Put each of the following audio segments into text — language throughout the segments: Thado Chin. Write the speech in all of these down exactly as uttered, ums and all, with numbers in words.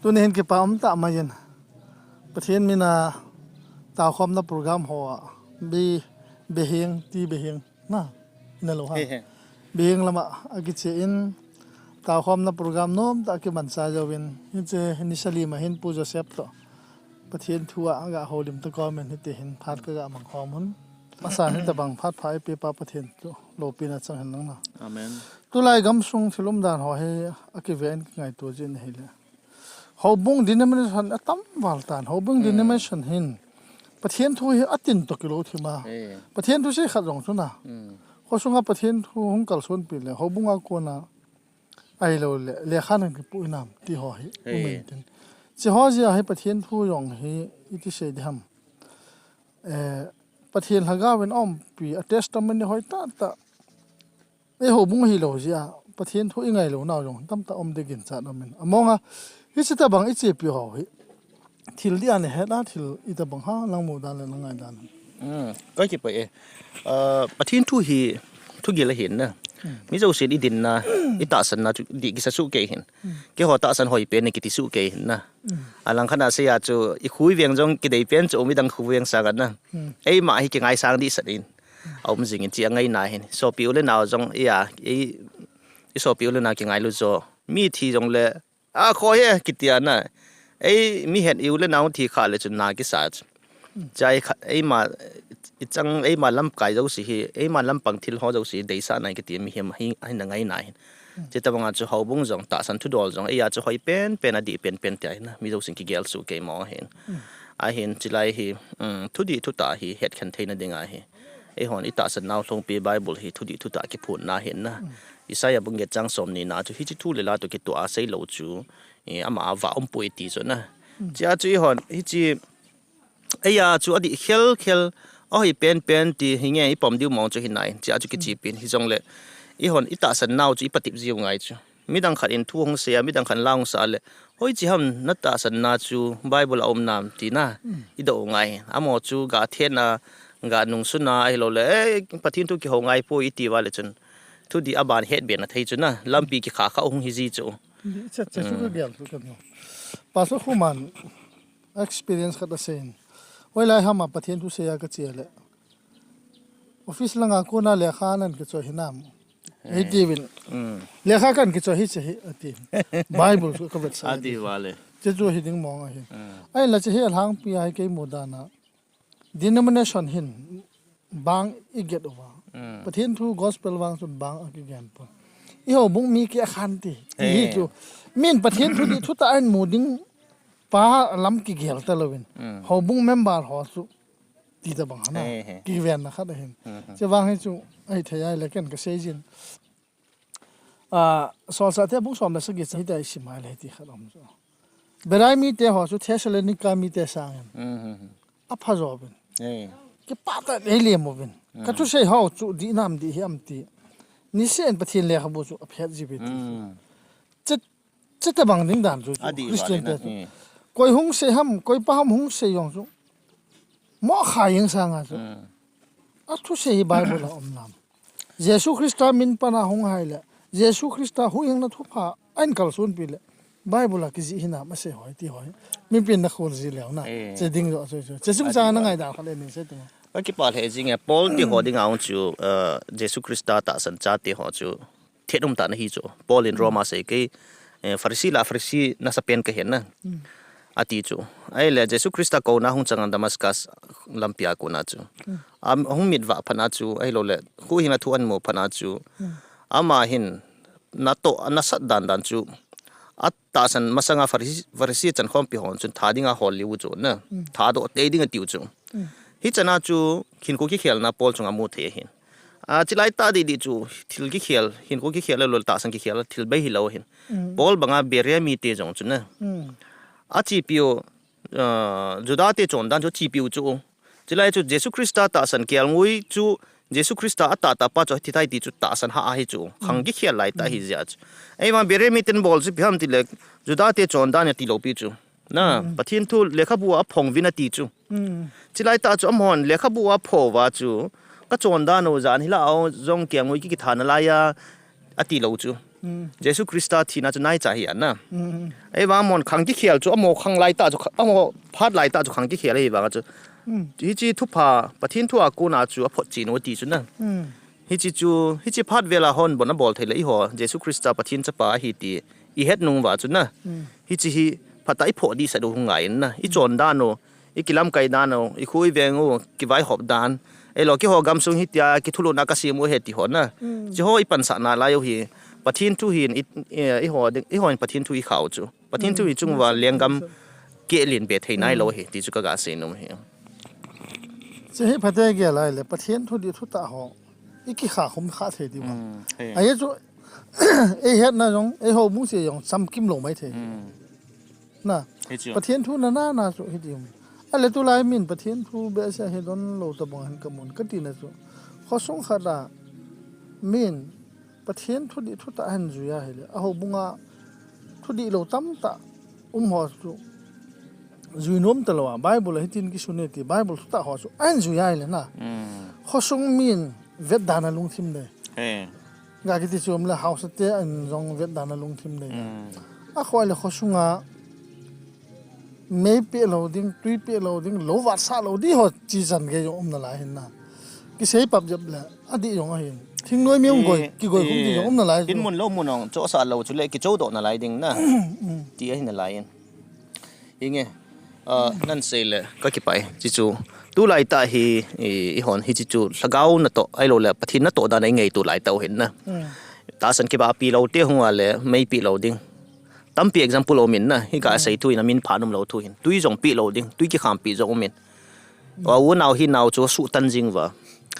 Tuni hin kipa um tah mai in, Pathen mina taokhomna program ho a, bi, behing, ti behing, na, ina lo ha. He, he. Behing lama akiche in, taokhomna program nom tah kimansa jouvin, hiche ni sali ma hin Pu Joseph to Pathen thu a ga houlim ta komin hiti hin phat ka ga mang khom un. Masa hitabang phat pha ipi pa Pathen thu lopina chang hen lang na. Amen. Tulai gamsung thil umdan ho hi akiven kingaito jin hile. Houbung denomination atam val tan. Houbung denomination hin Pathen thu hi atin to kilo thima. Eh. Pathen thu se khat jong chu na. Mm. Khosunga Pathen thu hung kalson pi le. Houbunga kona ahilou le. Lekha nan kipu inam ti ho hi. Eh. Umin tin. Chi ho jia hi Pathen thu jong hi iti sei di ham. Eh, Pathen lhagao in aumpi a testimony hoi tah tah. Ei houbung hilou jia, Pathen thu ingailou nau jong tamtah um ding ginchat umin. Amonga, hiche tabang ichepi ho hi. Thil dia nahet a, thil itabang ha, nang mudan le nang ngaidan. Hmm, ka kipah e. Ah, Pathen thu hi, thugil ahin na. Hmm. Mi jousen idinna, itahsanna chu dih kisa soh kei hin. Hmm. Keiho tahsan hoipen e kiti soh kei hin na. Hmm. Alangkhat a seija chu, ikhu iveng jong kideipen chu, midang khu veng sanga na. Hmm. Eima hi kingaisang dehset in. Aum jingin chi angaina hin. Sopi u le nao jong, iya, i, isopi u le nao kingailu jo. Mi thi jongle, a kho he, kitia na. Ei, mi het i u le nao thi kha le chun na kisa chu. Chai kha, eima, ichang, eima lamkai jouse hi, eima lampang thil ho jouse hi, deisahna kiti mihem hi, ahin angaina hin. Chutabanga chu houbung jong, tahsan thudol jong, eija chu hoipen pen, adih pen pen tia hin, mi jousen kigel soh kei mong ahin. Ahin, chulai hi, um, thudih thutah hi, hetkhen theina dinga hi. Eihon itahsan nau lhongpi Bible hi thudih thutah kiphonna ahin na. Isaiah bung get chang somni na chu hiche thu le la toh kitoh a seilou chu, eh, ama a va umpoi ti chu na. Chia chu eihon hiche, eija chu adih khel khel, ahoipen pen ti hi nge ipom diu mong chu hinai. Chia chu kichepin hijongle, eihon itahsan nau chu ipatep jiu ngai chu. Midang khat in thu hung sei a, midang khat in la hung sa le. Hoiche ham natahsanna chu Bible a um nam ti na. Idoh u ngai. Amaho chu gathenna, ganungsunna, ahilou le, eh, Pathen thu kihou ngai poi iti uva le chun. Thudih aban hetbe na thei chu na. Lampi kikha kha hung hi ji chu. Cha, cha, chu ka gel chu ka no. Pastor Khuman experience khat asei in. Hoilai ham a Pathen thu sei a kache le. Office langa kona lekha nan kichoi hinam. Eh. Hiti uvin. Mm. Lekha kan kichoi hiche hi ati. Bible chu ka vetsah. Ati vale. Che chu hi ding mong ahi. Mm. Ahinla che hi alhangpi a hi kei mudan a. Denomination hin bang iget uva. Mm. Pathen thu gospel vang chun bang akigen pon. I houbung mi kikhen ti. Ti hi chu. Min Pathen thu dih thutah ahin mu ding pa lam kigel talouvin. Mm. Houbung member ho chu. Ti tabang hana. He, he. Kivenna khat ahin. Mhm. Chuvang hi chu, ahithei ahile ken kasei jin. Ah, Solchahte bung som le sagi chu hitia isim ahile hiti khat um chu. Berai mite ho chu Thessalonica mite sangin. Mhm. Apha jouvin. He. Kipah tah in eilem uvin. Mm. Kathusei ho chu dih nam dih hi am ti. Niseh in Pathen lekhabu chu aphet jiuvin ti. Mm. Chet Chutabang ding dan chu, chu Christian te chu. Koi hung sei ham, koi pa ham hung sei jong chu. Mo kha jeng sanga chu. Athusei hi Bible a um nam. Jesu Christa min pana hung hai le. Jesu Christa huhhingna thupha ahin kalson pi le. Bible a kijih hinam asei hoi ti hoi. Mipi in na khol ji leu na. Che ding jo chu chu. Che chung chang na ngaidan khat le ning sei tu. Ka kipah lheh jing e, Paul ti ho dinga hung chu, eh, Jesu Christa tahsan chate ho chu. Thet um tah na hi chu. Paul in Roma sei kei, eh, Pharisee la, Pharisee nasapen kahin na. Ati chu. Ahile Jesu Christa kouna hung chang a Damascus lampia kona chu. Am, hung mitvah phat na chu, ahilou le, huhhingna thu ahin mu phat na chu. Ama hin, natoh, nasat dan dan chu. Atahsan masanga Pharisee, Pharisee chankhompi hon chun tha dinga hol liu chu na. Thadoh tei ding atiu chu. Hichana chu hinkho kikhelna Paul chunga mu thei ahin. A, chilai tah didi chu thil kikhel, hinkho kikhel le lol tahsan kikhel, thil bei hilou ahin. Paul banga Beria mite jong chu na. Achepiu, a, Juda te chondan chu achepiu chu. Chilai chu Jesu Christa tahsan kelngoi chu Jesu Christa atahtah pa chu athi tai ti chu tahsan ha ahi chu. Khang kikhel lai tah ahi jeh chu. Eima Beria miten bol chu ipi ham tile Juda te chondan atilou pi chu. Na, Pathen thu lekhabu a aphong uvin ati chu. Chilai tah chu amahon lekhabu a apho uva chu. Ka chondan u jan hila o jong kelngoi kikitha nalai a atilou chu. Hmm. Jesu Christa thina chu naicha hi ana. Hmm. Ahivang amahon khang kikhel chu, amaho khang laitah chu, amaho phat laitah chu khang kikhel ahivang chu. Hmm. Hiche thupha, Pathen thu a kona chu aphotchen u ti chu na. Hmm. Hiche chu, hiche phat vela hon bon abol thei le eiho, Jesu Christa Pathen chapa ahi ti, ihet nung uva chu na. Hmm. Hiche hi, phatah a iphoh dehset u hung ngai in na. Ichon dan u, ikilamkai dan u, ikhu iveng u, kivaihop dan. Ahilou, keiho gamsung hitia, kithulhuhna kasem u ahi ti ho na. Hmm. Hiche ho ipansah nalai u hi, Pathen thu hin, i, i, eiho ding, eihon Pathen thu ikhah u chu. Pathen thu hi chung uva lenggam keh len be thei nailou hi, ti chu kaga seinom hi. Hiche hi phatah a gel a ahile, Pathen thudih thutah ho, ikikhah khum khah thei diu ham. Hmm, he. Ahi chu, eihetna jong, eiho bung se jong, chamkim lou mai thei. Hmm. Na, hichu. Pathen thu nana na chu hiti um. Ahile tulai min Pathen thu behseh hi donlou tabang hin kamun, katina chu. Khosung khat a min Pathen thudih thutah ahin jui a ahile, a houbung a thudih lou tamtah um ho chu jui nom talou a, Bible a hitin kisun e ti, Bible thutah ho chu ahin jui a ahile na. Hmm. Khosung min vetdan a lungthim le. He. Ga kiti chu um le, haosa te in jong vetdan a lungthim le. Hmm. Akhoh le khosunga mei peh lou ding, tui peh lou ding, lou vatsah lou ding ho chi chan gei jong um nalai hin na. Kisei pap jep le, adih jong ahin. Thingnoi mi hung goi, kigoi khum ti jong um nalai chu. Dinmun lou mun jong chohsah lou chule kichodoh nalai ding na. Mm. Ti ahi nalai in. Hinge, ah, nan sei le, kakipah e, hichu. Tulai tah hi, i, eihon, hiche chu, lhagao natoh, ahilou le, Pathen natoh dan a ingaito lai tah u hin na. Mm. Tahsan kibahpi lou te hung a le, mei peh lou ding. Tampi example um in na, hi kasei thu in amin pha nom lou thu hin. Tui jong peh lou ding, tui kikhampi jong um in. Mm. Wa u nau hi nau chu suhtan jing uva.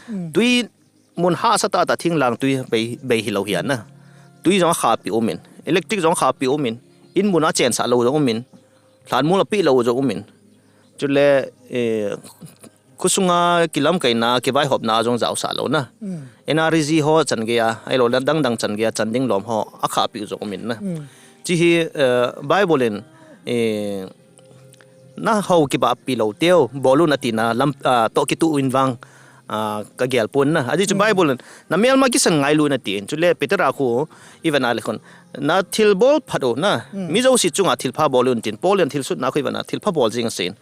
Mm. Tui mun hahsa tah tah thinglang tui bei, bei hilou hi ana. Tui jong akhahpi um in. Electric jong akhahpi um in. In mun a chensah lou jong um in. Lhanmol apeh lou jong um in. Chule, eh, khosunga kilamkaina, kivaihopna jong jaosah lou na. Mm. N R E G ho chan gei a, ahilou le dang dang chan gei a, chan ding lom ho, akhahpi u jong um in na. Mm. Hiche hi, eh, Bible in, eh, nahou kibahpi lou teu, bol un atina, lam, ah, toh kituh uvin vang, ah, kagel pon na. Ajeh chu Bible in, namelma kisan ngailu in atin. Chule Peter a khu, ivan a le khun, nathilbol phat u na. Mm. Mi jouse chunga thilpha bol un tin. Paul in thilsutna khu ivan a, thilpha bol jing asen.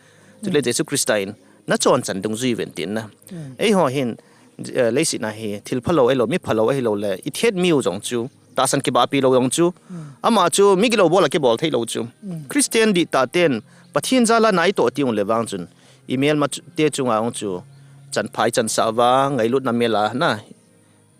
Chule Jesu Christa in, nachonchan dungjui uvin tin na. Mm. Eiho hin, eh, leiset a hi, thilpha lou ahilou, mi phalou ahilou le, ithet mi u jong chu, tahsan kibahpi lou jong chu, mm, ama chu, mi gilou bol a kibol thei lou chu. Mm. Christian dihtah ten, Pathen jal a na itoh teng le vang chun, imelma chu, te chunga jong chu, chanpha ichansah uva, ngailutna mel a na,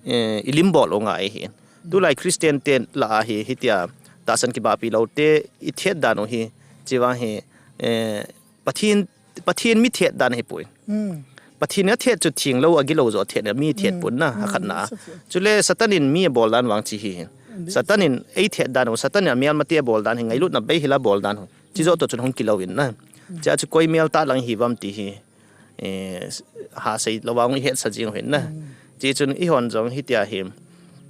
eh, ilim bol u ngai ahi. Mm. Tulai Christian te lah a hi, hitia, tahsan kibahpi lou te, ithet dan u hi, hiche vang hi, eh, Pathen, Pathen mi thet dan ahipoi. Hmm. Pathen athet chu thenglou, agilou joh thet, mi thet pon na, hmm, akhatna. Chule Satan in mi abol dan vang hiche hi. Satan in eithet dan u, Satan in amelmate abol dan hi, ngailutna beihel a bol dan u. Hiche joh toh chun hung kilou in na. Hmm. Hiche a chu koi mel tah lang ihi uvam ti hi. Eh, hasei lou vang ihetsa jing u hin na. Hmm. Hiche chun eihon jong hitia hi.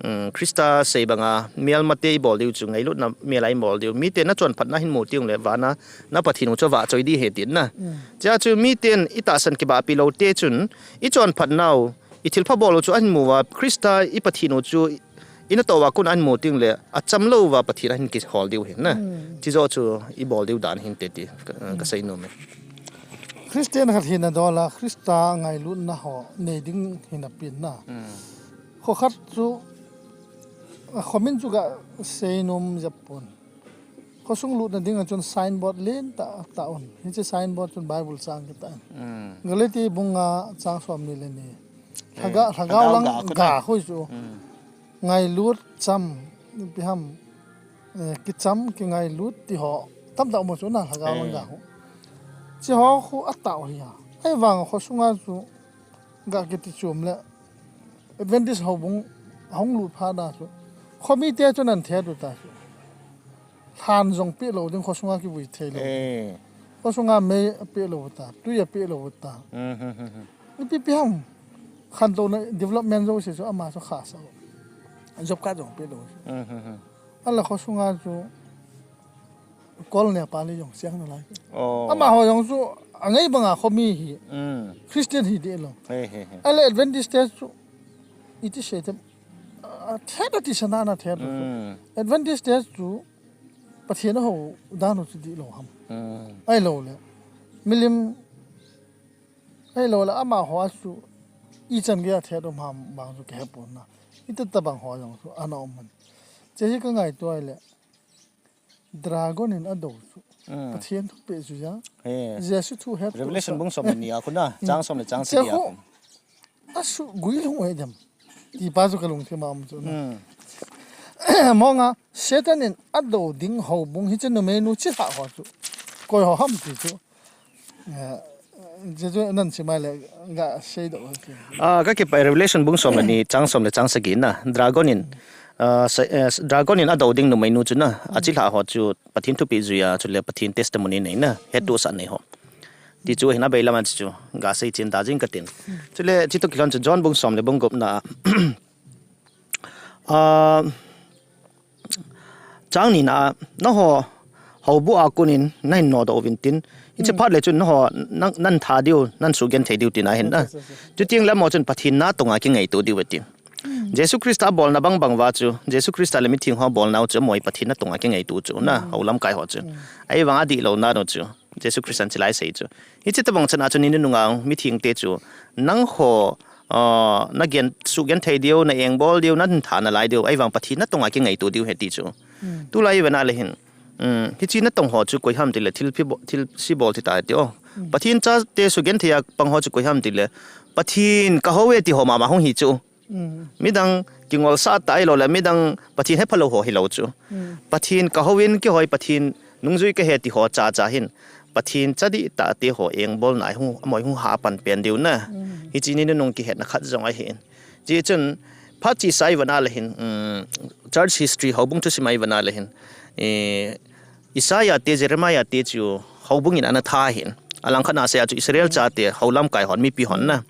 Um, Christa sei banga, melmate ibol diu chu ngailutna mel a ibol diu. Miten nachonphatna hin mu teng le vana, na Pathen u chu avahchoi ding ahi tin na. Mm. Hiche a chu miten itahsan kibahpi lou te chun, ichonphatnau, ithilpha bol u chu ahin mu uva, Christa i Pathen u chu i, inatoh uva kon ahin mu teng le, achamlou uva Pathen ahin kihol diu ahi na. Mm. Hiche joh chu ibol diu dan hinte ti, ka, ka seinom e. Christian khat hina dol a, Christa ngailutna ho nei ding hina pen na. Mm. Kho khat chu, a, kho min chu kaseinom jep pon. Khosung lutna ding a chun signboard lentah atah un. Hiche signboard chun Bible chang kitah in. Mm. Galati bung nga chang somni le ni. Eh, lhagao, lhagao lang ga khu chu. Mm. Ngailut cham, ipi ham, eh, kicham, kingailut ti ho. Tamtah um chu na lhagao lang ga khu. Hiche ho khu atah u ahi a. Ahivang khosunga chu ga kiti chom le Adventist houbung ahung lut phat a chu, khomite chun ahin thet u ta chu. Lhan jong peh lou ding, khosunga kivui thei lou. Eh. Khosunga mei apeh lou u ta, tui apeh lou u ta. Hmm, hmm, hmm, hmm. Ipi pi ham. Khantouna development jouse chu ama chu khasa. Job card jong peh lou. Hmm, hmm, hmm. Ahinla khosunga chu Kol ne pa le jong siang nalai. Oh. Amaho jong chu angai banga khomi hi. Mm. Christian hi deh lou. He, he, he. Ahinla Adventist te chu iti sei tem. a thet a ti sana na thet chu. Adventist te chu Pathen a ho dan u chu di lo ham. Ai lo le. Milim ai lo le ama ho a chu i chan ge a thet um ham bang chu ke he pon na. I ta ta bang ho jong chu ana um man. Che hi ka ngai to ai le. Dragon in a do chu. Pathen thu pe chu ya. Jesu thu het. Revelation bung som le ni a khuna, chang som le chang sagi a khu. A su gui lung oi dem. Ti pa chu ka lung thim am chu. Monga Satan in a do ding ho bung hi chu numei nu chi ha ho chu. Koi ho ham ti chu. Eh, Jesu nan chi mai le ga sei do. Ah, ka ki pa Revelation bung som le ni, chang som le chang sagi na. Dragon in, ah, sa, eh, Dragon in a do ding numei nu chu na. A chi ha ho chu Pathen thu pe chu ya chu le Pathen testimony nei na. Het tu sa nei ho. Ti chu hina bei lama chu ga sei chin da jing ka tin. Chule chi to kilon chu John bung som le bung gup na. Ah, chang ni na, na ho, ho bu a kunin, na hin no do vin tin. Ichi phat le chun na ho, nan, nan tha diu, nan su gen thei diu tin a hin na. Chu ting lam mo chun Pathen na tonga ki ngai tu diu tin. Jesu Christa bol na bang bang va chu, Jesu Christa le mi thing ho bol na chu moi Pathen na tonga ki ngai tu chu na, ho lam kai ho chu. Ai vang a di lo na no chu. Jesu Christan chilai sei chu. Hichi tabang chana chu ni nunga mi thing te chu. Nang ho, ah, na gen, su gen thei diu, na eng bol diu, na tha na lai diu, ai vang Pathen na tonga ki ngai tu diu he ti chu. Tu lai vena le hin. Um, hichi na tong ho chu koi ham ti le thil phi bo, thil si bol ti ta ti o. Pathen cha te su gen thei a pang ho chu koi ham ti le. Pathen ka ho e ti ho mama hung hi chu. Midang kingol sa ta ai lo le, midang Pathen he phalo ho hi lo chu. Pathen ka ho in ki hoi Pathen nungjui ka he ti ho cha cha hin. Pathen cha di ta te ho eng bol nai hung, amoi hung ha pan pen diu na. Hichi ni nung ki het na khat jong a hin. Chi chun, phat chi sai vana le hin, um, church history ho bung thu si mai vana le hin. Eh, Isaiah te, Jeremiah te chu ho bung in ana tha hin. Alang khat na se a chu Israel cha te ho lam kai hon mi pi hon na.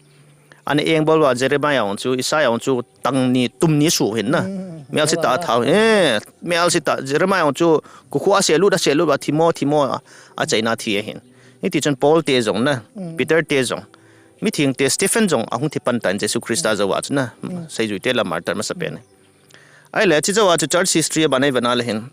Ana eng bol va Jeremiah ong chu, Isaiah ong chu tang ni tum ni su hin na. Mel si ta thau. Eh, mel si ta Jeremiah ong chu ku khu a se lut a se lut va thimo thimo a, a chaina thi a hin. Hiti chun Paul te jong na, Peter te jong. Mi thing te Stephen jong a hung thi pan tan Jesu Christa jo va chu na. Sei jui te la martyr ma sa pen. Ai le, chi jo va chu church history a ba nei va na le hin.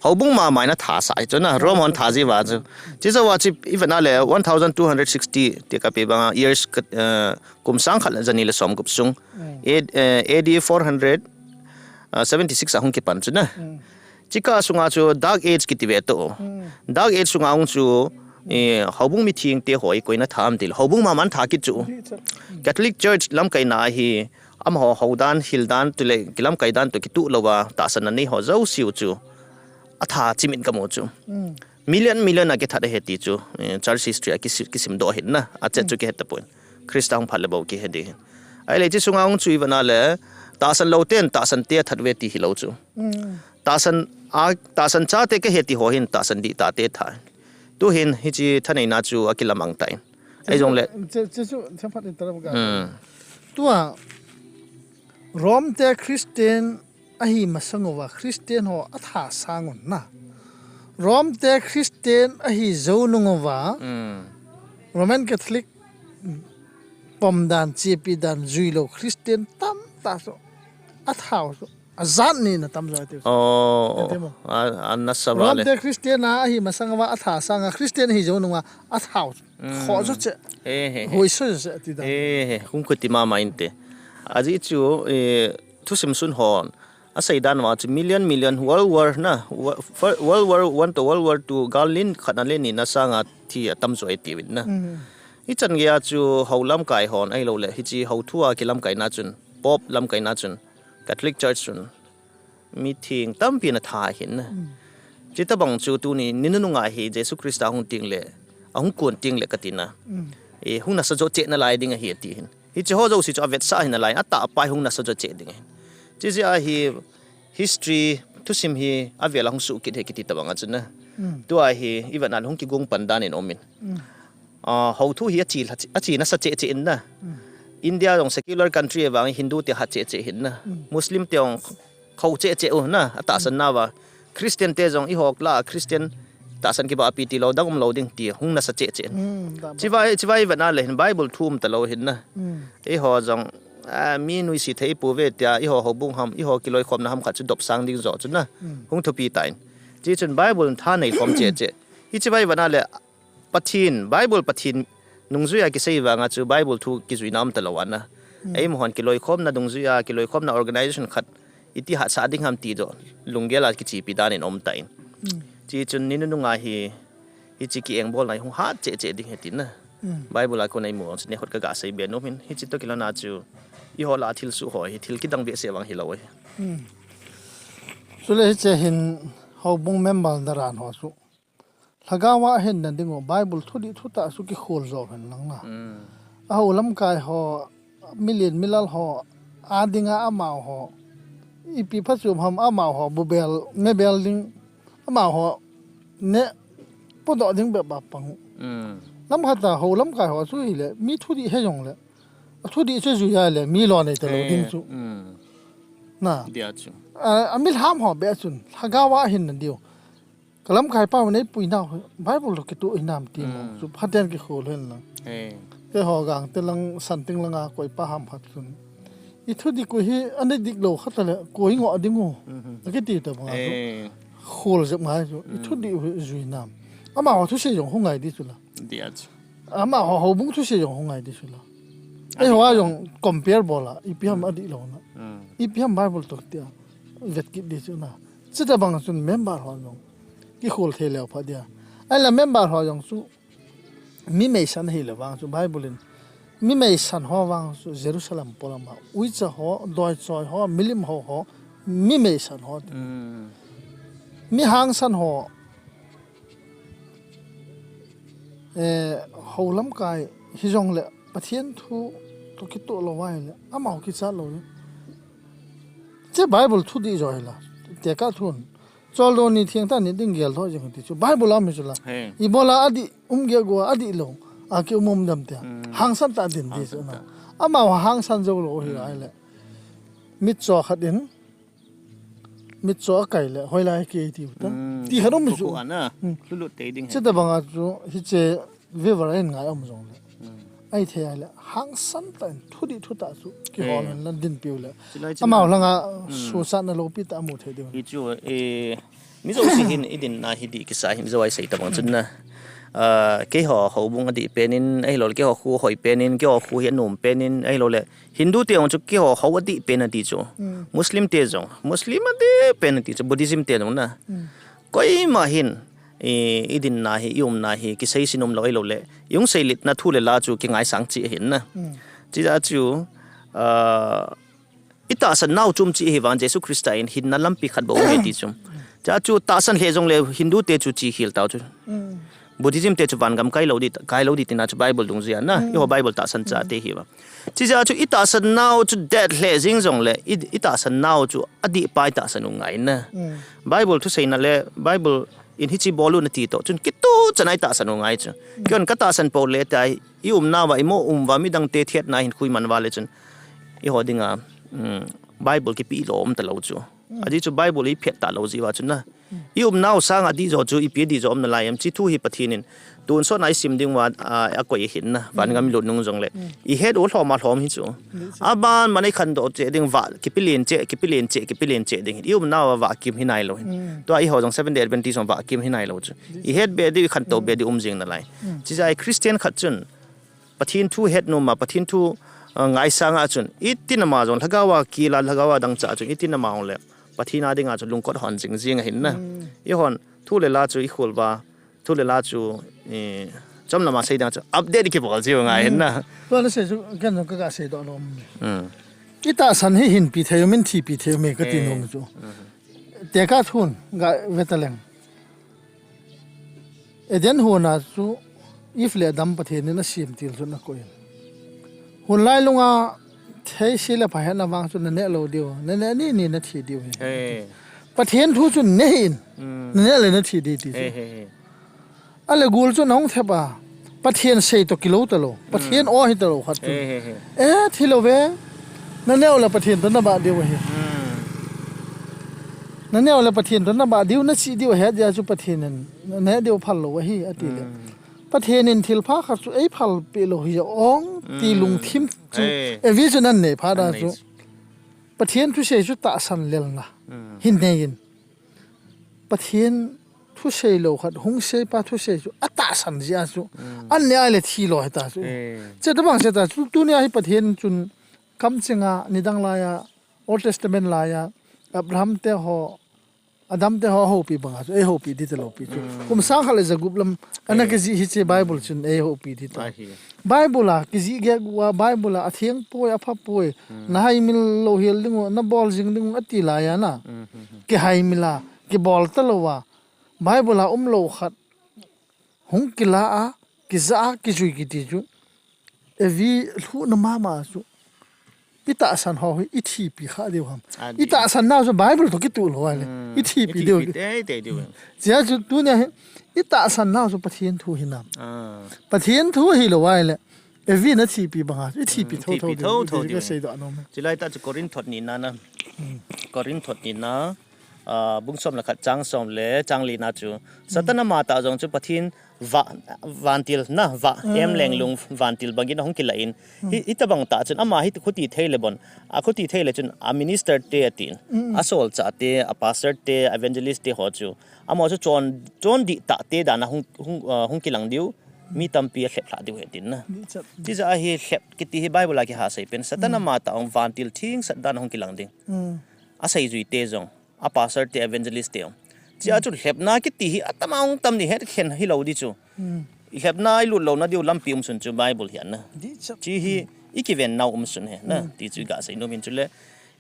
Ho bung ma mai na tha sa hi chu na, Rome hon tha ji va chu. Chi jo va chi i va na le one thousand two hundred sixty te ka pe banga years ka, eh, kum sang khat le jani le som gup sung. A, eh, A D four hundred, eh, seventy six a hung ki pan chu na. Chi ka sunga chu Dark Age ki ti ve to. Dark Age sunga hung chu, eh, ho bung mi thing te hoi koi na tham til. Ho bung ma man tha ki chu. Catholic Church lam kai na hi, Amaho, ho dan, hil dan, tu le, kilam kai dan, tu kitu lo va, tahsan na nei ho, zo siu chu. A tha chimit ka mu chu. Million, million a kithat a he ti chu. Eh, church history a kisi-, kisim do hin na. A chet chu kihet ta pon. Christa hung phat le bo kihe di hin. Ai le chi sunga hung chu i va na le, tahsan lo ten, tahsan te a that ve ti hi lo chu. Tahsan a, tahsan cha te ka he ti ho hin, tahsan di ta te tha. Tu hin, hi chi thanei na chu a kilam ang ta in. Ai jong le. Che, che chu, che phat in ta ram ka. Tua, Rome te Christian ahi masang uva, Christian ho a tha sang un na. Rome te Christian ahi zo nung uva, Roman Catholic pom dan, chepi dan, jui lo Christian tam ta so, a tha so, a zat ni na tam zo ti. Oh, a, a na sa va Rome le. Te Christian ahi masang uva, a tha sang a Christian ahi zo nung uva, a tha so. Kho jo che. He, he, he. Hoi so jo che ti da. He, he. Hung ko ti ma ma inte. Aji chu, eh, thusim sun hon. A sei dan ma chu million, million, World War na. Wo-, fir-, World War One to World War Two, gal lin khat na le ni na sanga thi a tam jo e ti vin na. I chan gei a chu ho lam kai hon, ai lo le, hi chi ho thu a kilam kai na chun, Pope lam kai na chun, Catholic Church chun. Mi thing tampi na tha hin na. Chi ta bang chu tu ni, ni nunung a hi Jesu Christa hung ting le, a hung kun ting le ka ti na. E, hung na sa jo che na lai ding a hi a ti hin. Hi chi ho jo si chu a vet sa hin na lai, a ta pai hung na sa jo che ding hin. Chi chi a hi history, thusim hi a vel a hung su kit he ki ti ta bang a chu na. Tu a hi, i va na hung ki gung pan dan in om in. Ah, ho thu hi a chi, a chi na sa che che in na. India jong secular country e vang Hindu te ha che che hin na. Muslim te jong kho che che u na, a tahsan na va. Christian te jong i hok la, Christian tahsan ki ba pi ti lo, dang um lo ding ti, hung na sa che che in. Chi vai, chi vai va na le hin Bible thu um ta lo hin na. I ho jong ah, mi nuisat thei pouve tia, eiho houbung ham, eiho kiloikhomna ham khat chu dopsang ding jo chu na. Hung thupi tan. Chuchun Bible thanei khom cheh cheh. Hiche vai vana le Pathen, Bible Pathen nungjui a kisei vanga chu Bible thu kijuina um talou ana. Eimahon kiloikhomna dungjui a, kiloikhomna organization khat iti hatsah ding ham ti jo. Lunggel a kichepi dan in um tan. Chuchun ni nunung a hi, hiche kiengbolna hi hung hat cheh cheh ding ahi tina. Bible a kon a imu chu nekhut kaga sei be nom in. Hiche toh kilhon a chu, eiho lah a thilsoh ho hi, thil kidang behseh vang hilou ahi. Chule hiche hin houbung member naran ho chu. Lhagao a hinna ding u, Bible thudih thutah chu kikhol jo hen lang na. Aho lamkai ho, milen milal ho, a dinga amaho. Ipi phachom ham amaho, bubel, mebel ding, amaho, ne, podoh ding bep ba pang. Lamkhat a ho lamkai ho chu hile, mi thudih he jongle. Athudih chu juia le, mi lo nei talou ding chu. Na. Dia chu. A, amilham ho be chun, lhagao a hinna diu. Ka lamkai pau nei pui nau, Bible lo kitoh hinam ti mo. Chu phaten kikhol hen lang. Keiho gang te lang, Santing langa koi pa ham khat chun. I thudih koi hi, ani dik lou khat le, koi ngoh ding u. Akiti tabang a chu. Khol jep ngai chu. I thudih u jui nam. Amaho thusei jong hung ngai di chu la. Dia chu. Amaho houbung thusei jong hung ngai di chu la. Eiho a jong compare bol a, ipi ham adih lou na. Ipi ham Bible toh tia. Vet kit di chu na. Chutabang chun member ho jong. Kikhol thei leu pha dia. Ahile member ho jong chu. Mi meisan hilou vang chu Bible in. Mi meisan ho vang chu Jerusalem polam a. Uicha ho, doichoi ho, milim ho ho. Mi meisan ho. Mi hangsan ho. Eh, ho lamkai hijongle Pathen thu toh kitoh lou vai le. Amaho kichat lou le. Che Bible thudih jo hila. Tekah thun. Choldo ni thengtah ni ding gel tho jing ti chu. Bible a um hi chu la. Ibola adih um gel go adih lou. A ki um um dam tia. Hangsan tah din di chu na. Amaho hangsan jou lou hi ahile. Mitcho khat in. Mitcho akai le. Hoilai kei tiu ta. Ti khat um hi chu. Lhulut tei ding. Chutabang a chu hiche Viva in ngai um jongle. Ahithei ahile, hangsan tah in thudih thutah chu kihol hen lang dinpiu le. Amaho langa suhsatna loupi tah amu thei diu. Hichu, eh, mi jouse hin idinna hi dih kisa hin jo a isei tabang chun na. Ah, keiho houbung adih pen in, ahilou le keiho kho hoi pen in, keiho kho hi anom pen in, ahilou le Hindu te jong chu keiho ho adih pen ati chu. Muslim te jong, Muslim adih pen ati chu, Buddhism te jong na. Koima hin, i, idinna hi, iumna hi, kisei sin umlou ahilou le. Iung seilitna thu le la chu kingaisang cheh ahin na. Chijeh chu, ah, itahsan nau chu um cheh ahi vang Jesu Christa in hinna lampi khat bou um e ti chu. Chijeh chu tahsan lheh jongle Hindu te chu chekhel tau chu. Buddhism te chu vangam kai lou di, kai lou di tina chu Bible dungjui a na. Eiho Bible tahsan chate hi va. Chijeh chu itahsan nau chu det lheh jing jongle, i, itahsan nau chu adih pa itahsan u ngai na. Bible thuseina le, Bible in hiche bol u nati toh chun kitoh chan a itahsan u ngai chu. Keiman katahsan pou le tai, iumna uva, imo um uva, midang te thetna hin khui man uva le chun. Eiho dinga, Bible kipe lou um talou chu. Ajeh chu Bible iphet talou jeh uva chu na. Iumnau sanga dih jo chu, ipi dih jo um nalai em, hiche thu hi Pathen in. Tonsot a isim ding uva, ah, akoi ahin na, vangam ilut nung jongle. Ihet u lhom a lhom hi chu. Aban man a ikhandoh cheh ding uva, kipe len cheh, kipe len cheh, kipe len cheh ding hin. Iumnau uva kim hi nailou hin. Tua eiho jong Seventh Day Adventist jong uva kim hi nailou chu. Ihet be diu, ikhantou be diu um jing nalai. Chijeh a Christian khat chun. Pathen thu het nom a, Pathen thu, ah, ngaisang a chun. Iti nama jong, lhagao a kila, lhagao a dangchah chun. Iti nama jong le. Pathen a dinga chu lungkot hon jing jing ahin na. Eihon, thu le la chu ikhol uva, thu le la chu, eh, chomlam a sei ding chu update kibol jiu ngai ahin na. Tua nasei chu, ken jong kaga seidoh nom. Itahsan hi hinpi thei um in thipi thei um e kati nom chu. Tekah thun, ga ve taleng. Eden hon a chu Eve le Adam Pathen in asem til chu nakoi in. Hun lailunga thei se le pha hetna vang chu naneh lou diu, naneh ni ni nathi diu hi. Pathen thu chu neh hih in, naneh le nathi di ti chu. Ale gul chu nahung thep a, Pathen sei toh kilou talou, Pathen o hi talou khat chu. Eh, thi lou ve, naneh u le Pathen toh nabah diu ahi. Naneh u le Pathen toh nabah diu, nachih diu ahi, adia chu Pathen in, naneh diu phal lou ahi, ati le. Pathen in thilpha khat chu ei phalpeh lou hi ong ti lungthim chu Evi chun an nei phat a chu Pathen thusei chu tahsan lelna hin nei in, Pathen thusei lou khat hung seipa thusei chu atahsan jia chu an nei a le thi lou hita chu. Chetobang seta chu tunia hi Pathen chun kamchenga nidang laiya, Old Testament laiya, Abraham te ho, Adam te ho houpi banga chu ei houpi dita loupi chu kum sang khat le jagup lam ana kijih hiche Bible chun ei houpi dita. Bible a kijih gek ua, Bible a atheng poi, apha poi, na haimil louhel ding u, na bol jing ding u ati laiya na, kihaimil a, kibol ta louva, Bible a umlou khat hung kila a, kija a, kijui kiti chu Evi lhuhna mama chu itahsan ho hi ithipi kha diu ham? Itahsan nau chu Bible toh kituh lou a le ithipi diu. Chia chu tunia hi itahsan nau chu Pathen thu hinam? Pathen thu hilou a le Evi na thipi banga chu ithipi thotho diu, kasei doh nom e. Chulai tah chu Corinth thot nina na, Corinth thot nina, bung som le khat chang som le chang lina chu Satan ama tah jong chu Pathen vantil na, va em lenglung vantil bangin ahung kila in, hitabang tah chun ama hi khuti thei le bon, akhuti thei le chun a minister te atin, asolchah te, a pastor te, evangelist te ho chu amaho chu chon, chondih tah te dan a hung, hung, hung kilang diu, mi tampi alhep lhah diu ahi tin na. Tijeh a hi lhep kiti hi Bible a kiha sei pen, Satan ama tah jong vantil thengsel dan a hung kilang ding. Aseijui te jong, a pastor te, evangelist te jong. Chia chu lhepna kiti hi atama hung tam ding, het khen hilou di chu. Ilhepna ilut louna diu lampi umsun chu Bible hi ana. Chi hi ikiven nau umsun hi na ti chu iga sei nom in chule,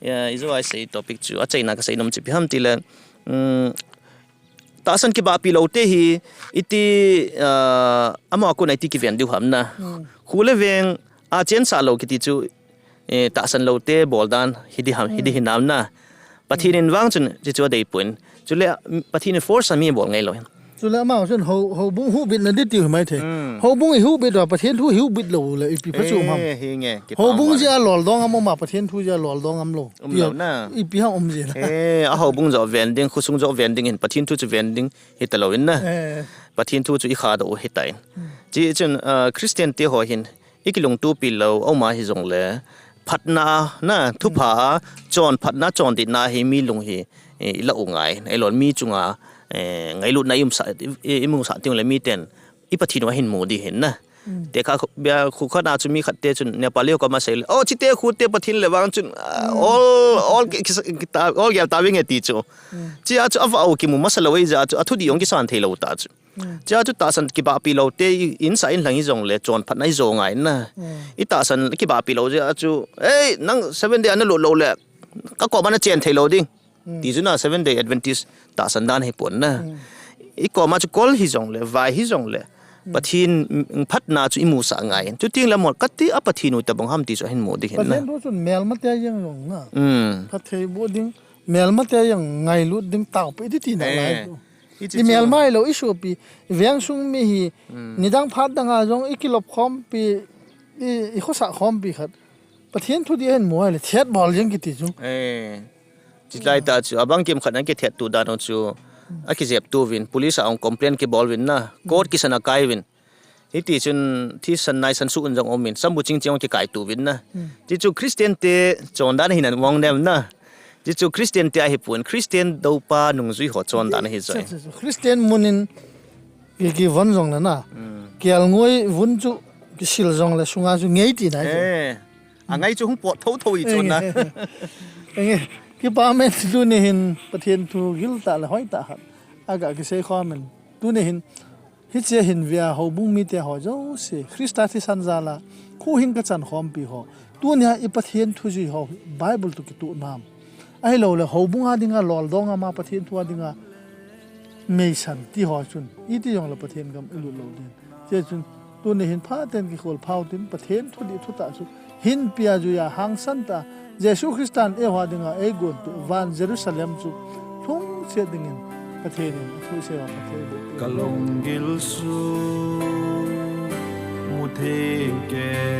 ijou a isei topic chu achaina kasei nom chu ipi ham tile, tahsan kibahpi lou te hi iti, ama a kona iti kiven diu ham na. Khu le veng a chensah lou kiti chu tahsan lou te bol dan hidi ham, hidi hinam na. Pathen in vang chun chuchu adeipoi. Chule Pathen in force a mi bol ngailou hin. Chule ama chun houbung huhbitna di tiu himaithei. Houbung ihuhbit uva Pathen thu ihuhbit lou le ipi phachu um ham? Houbung jeh a loldong am um a, Pathen thu jeh a loldong am lou? Ipi ham um jeh na? A houbung joh ven ding, khosung joh ven ding hin Pathen thu chu ven ding hita lou in na. Pathen thu chu ikhadoh u hitan. Chi chun Christian te ho hin ikilungtupi lou aum a hijongle, phatna na, thupha a chon phatna, chondihna hi mi lung hi ilah u ngai. Ahilou le mi chunga ngailutna imusah, imusah teng le miten i Pathen u ahin mu di hin na. Tekha khu khat a chu mi khat te chun Nepali ho koma sei le, o chite khu te Pathen le vang chun ol, ol gel ta vinge ti chu. Chia chu avah u kimu masa lou ahijeh a chu athudih jong kisan thei lou ta chu. Chia chu tahsan kibahpi lou te insah inlhang hijongle chon phatna ijo ngai na. Itahsan kibahpi lou jeh a chu, ei nang Seventh Day a nalut lou le kakoma nachen thei lou ding, ti chu na Seventh Day Adventist tahsan dan ahipon na. Ikoma chu kol hijongle vai hijongle Pathen phatna chu imusah ngai. Chuteng le amahon kati a Pathen u tabang ham ti chu ahin mu ding hin na. Pathen thu chun melmate jeng jong na, phatthei boh ding, melmate jeng ngailut ding, taopeh ding tina lai chu. Imelma hilou, isopi, ivengsung mi hi nidang phat dang a jong ikilop khompi, ikhosah khompi khat Pathen thudih ahin mu ahile thet bol jeng kiti chu. Chulai tah chu abang kimkhat a kithetto dan u chu akijepto uvin, police a hung complain kibol uvin na, court kisan akai uvin. Hiti chun thisan naisan suh un jong um in, sambu chingching jong kikaito uvin na. Ti chu Christian te chondan ahi na, mong nem na. Ti chu Christian te ahipon, Christian doupa nungjui ho chondan ahi joi. Christian mun in kivon jongle na, kelngoi vun chu kisil jongle sunga chu ngei tina chu. Angai chu hung pot thotho i chu na. Kipa men, tuni hin Pathen thu giltah le hoitah khat aga kisei khom in, tuni hin hiche hin vea houbung mite ho jouse, Christa thisan jal a khuhhing kachan khompi ho, tunia i Pathen thujui ho Bible toh kituh nam, ahilou le houbung a dinga loldong ama Pathen thu a dinga meisan ti ho chun iti jongle Pathen gam ilut lou din. Hiche chun tuni hin phaten kikhol phau tin, Pathen thudih thutah chu hinpia juia hangsan tah a Jesu Christan eiho a dinga eigonpeh van Jerusalem chu lhungchet dingin Pathen in athuseija phatthei boh peh. Kalunggil chu muthei ke.